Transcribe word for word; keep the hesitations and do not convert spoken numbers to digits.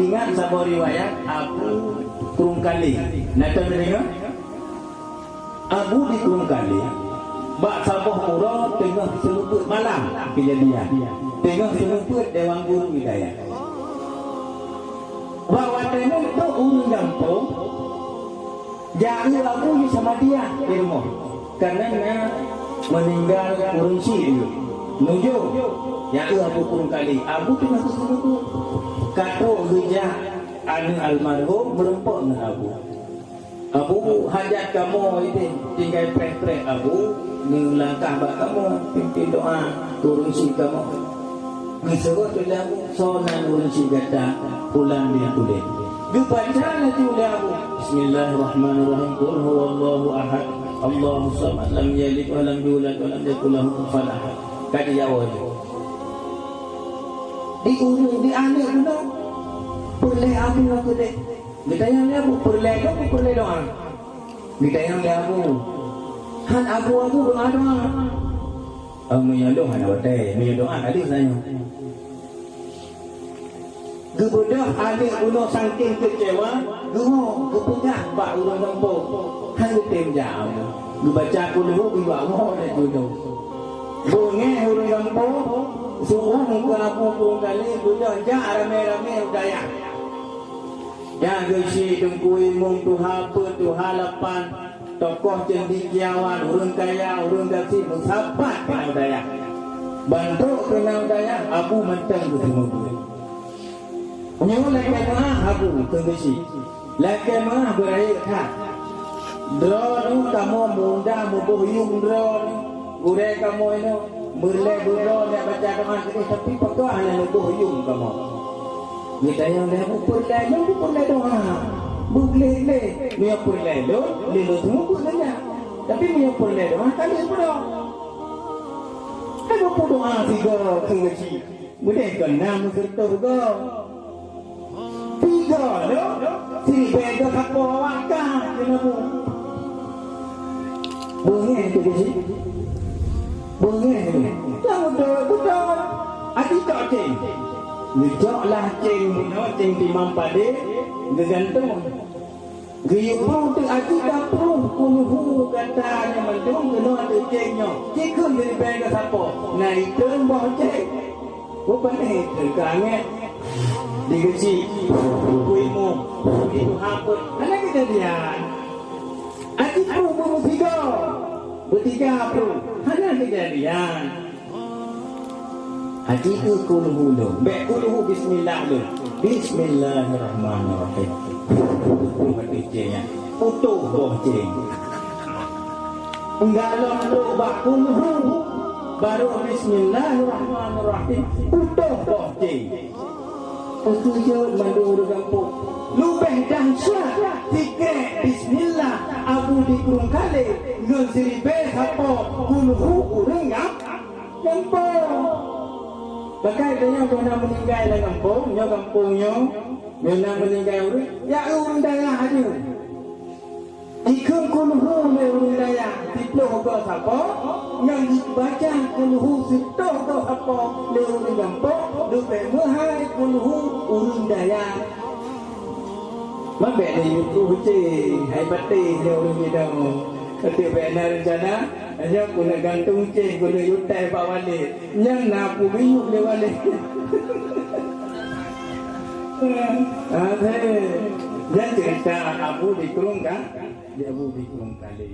Ingat saboh riwayat Abu Krueng Kalé. Na tadeungoe? Abu di Krueng Kalé, bak saboh uroe teungoh seumeubeuet malam keujadian. Teungoh seumeubeuet Dewan Guru Hidayat. Bak watèe nyan trok ureueng gampông, jak eu Abu jisamadiah di rumoh. Karena na meuninggai ureueng syiek. Nujok, jak eu Abu Krueng Kalé. Abu teungoh seumeubeuet. Ka trok geujak aneuk almarhum meureumpok ngon Abu. Abu, hajat kamoe ideh tinggai preh-preh Abu, neulangkah bak kamoe, pimpin doa keu ureueng syiek kamoe. Geuseuôt lé Abu, soe nan ureueng syiek gata, pulan bin pulan. Geubaca laju lé Abu, Bismillahirrahmanirrahim, Qul huwallahu ahad, Allahus samad, lam yalid walam yulad walam yakul lahu kufuwan ahad. Ka jijaweub laju. Di ureueng, di aneuk bunoe, peureulèe Abu keudeh. Geutanyong lé Abu, peureulèe doa, peureulèe doa? Geutanyong lé Abu, han Abu-Abu doa-doa? Oh, meunyoe doa hana watèe, meunyoe doa ka lheueh tanyoe. Geubeudôh aneuk bunoe sangking keucewa, geuwoe, geupeugah bak ureueng gampông. Han geutem jak Abu. Geubaca kulhu, geuba woe laju nyoe. Beungèh ureueng gampông, suruh muka Abu Krueng Kalé, beudôh jak ramé-ramé u dayah. Nyan geuchik teungku imum tuha peuet, tuha lapan, tokoh cendekiawan, ureueng kaya, ureueng gasien, meusapat keunan u dayah. Ban trok keunan u dayah, Abu mantong geuseumeubeuet. Nyoe lakèe meu'ah Abu keu geuchik. Lakèe meu'ah beurayeuk that. Droeneuh kamoe muda muboh yuem droeneuh. Gurèe kamoe nyoe, meureulee beudroe jak baca doa keudeh, tapi pakon hana neuboh yuem kamoe. Geutanyong lé Abu, peureulèe lôn, peureulèe doa. Beugleh-gleh, meunyoe peureulèe lôn, lé lôn seumeubeuet lôn nyan. Tapi meunyoe peureulèe doa, ka lheueh peunoh. Hai, beupudoa sigoe keu geuchik. Meudeh kon na meuseureutoh goe. Tiga lom, siribèe goe sapoe awak ka keuneuk bu. Beungèh teuh geuchik. Beungèh teuh. Nyang beutôi, beutôi. Aji cok céng. Geucok lah céng bunoe, céng timang padé, geugantong. Geuyue prong teuk aji ka prong kulhu gata nyan mandum keunoe ateueh céng nyoe. Ci kheun siribèe goe sapoe. Na itong boh céng. Bukon eh, teuka angèt. Di geuchik, bukui mu, di tuha peuet. Hana keujadian. Aji pruh beumeusigoe. Beutiga pruh. Hana keujadian. Aji keu kulhu lôn. Bèk kulhu bismillah lôn. Bismillahirrahmanirrahim. Meuti céng nyan. Putôh boh céng. Galom trok bak kulhu, barô bismillahirrahmanirrahim, putôh boh céng. Teukeujot mandum ureueng gampông. Leubeh dahsyat sikrek bismillah Abu di Krueng Kalé ngon siribèe sapoe kulhu ureueng gam-, gampông. Pakai tanyoe pernah meuninggai lam gampông, nyoe gampông nyoe, nyoe na meuninggai ureueng, ya ureueng dayah aja. Jikheun kulhu lé ureueng dayah siploh goe sapoe, ngon jibaca kulhu siploh goe sapoe lé ureueng gampông, leubeh meuhai kulhu ureueng dayah. Mabèk lé yue pruh céng, hai patéh lé ureueng bidong. Até bèk na reuncana, nyoe keuneuk gantong céng, keuneuk yue tai bak walét. Nyan na peue geuyue lé walét. Até, nyan ceurita Abu di Krueng Ka-, di Abu di Krueng Kalé.